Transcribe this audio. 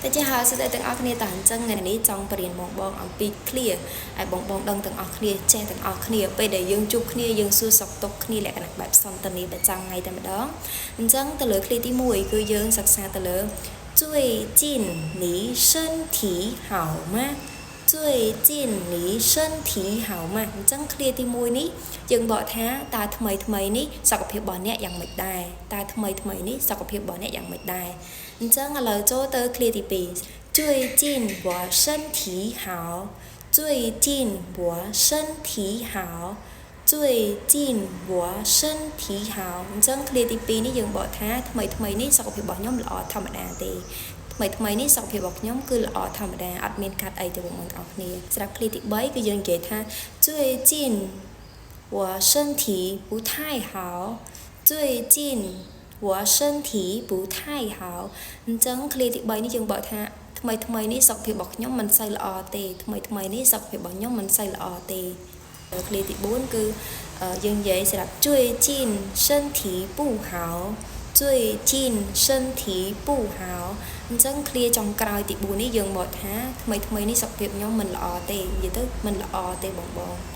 តែជាហើយសួស្តីទាំងអស់គ្នាតើអញ្ចឹងថ្ងៃនេះចង់បរៀនបងបងអំពី clear ឲ្យបងបងដឹងទាំងអស់គ្នាចេះទាំងអស់គ្នាពេលដែលយើងជួបគ្នាយើងសួរសុខទុក្ខគ្នាលក្ខណៈបែបសន្ទនាប្រចាំថ្ងៃតែម្ដងអញ្ចឹងទៅលើ clear ទី1គឺយើងសិក្សាទៅលើ最近你身体好吗最近你身体好吗អញ្ចឹង clear ទី1នេះយើងបកថាតើថ្មីថ្មីនេះសុខភាពរបស់អ្នកយ៉ាងម៉េចដែរតើថ្មីថ្មីនេះសុខភាពរបស់អ្នកយ៉ាងម៉េចដែរអញ្ចឹងឥឡូវចូលទៅ clear ទី2最近我身体好最近我身体好最近我身体好អញ្ចឹង clear ទី2នេះយើងបកថាថ្មីថ្មីនេះសុខភាពរបស់ខ្ញុំល្អធម្មតាទេថ្មីថ្មីនេះសុខភាពរបស់ខ្ញុំគឺល្អធម្មតាអត់មានកាត់អីទេបងប្អូនទាំងអស់គ្នាសម្រាប់ clear ទី3គឺយើងនិយាយថា最近我身体不太好最近我身体不太好អញ្ចឹង clear ទី3នេះយើងបកថាថ្មីថ្មីនេះសុខភាពរបស់ខ្ញុំមិនសូវល្អទេថ្មីថ្មីនេះសុខភាពរបស់ខ្ញុំមិនសូវល្អទេ clear ទី4គឺយើងនិយាយសម្រាប់最近身体不好最近身体不好អញ្ចឹង clear ចុងក្រោយទី4នេះយើងបកថាថ្មីថ្មីនេះសុខភាពខ្ញុំមិនល្អទេនិយាយទៅមិនល្អទេបងបង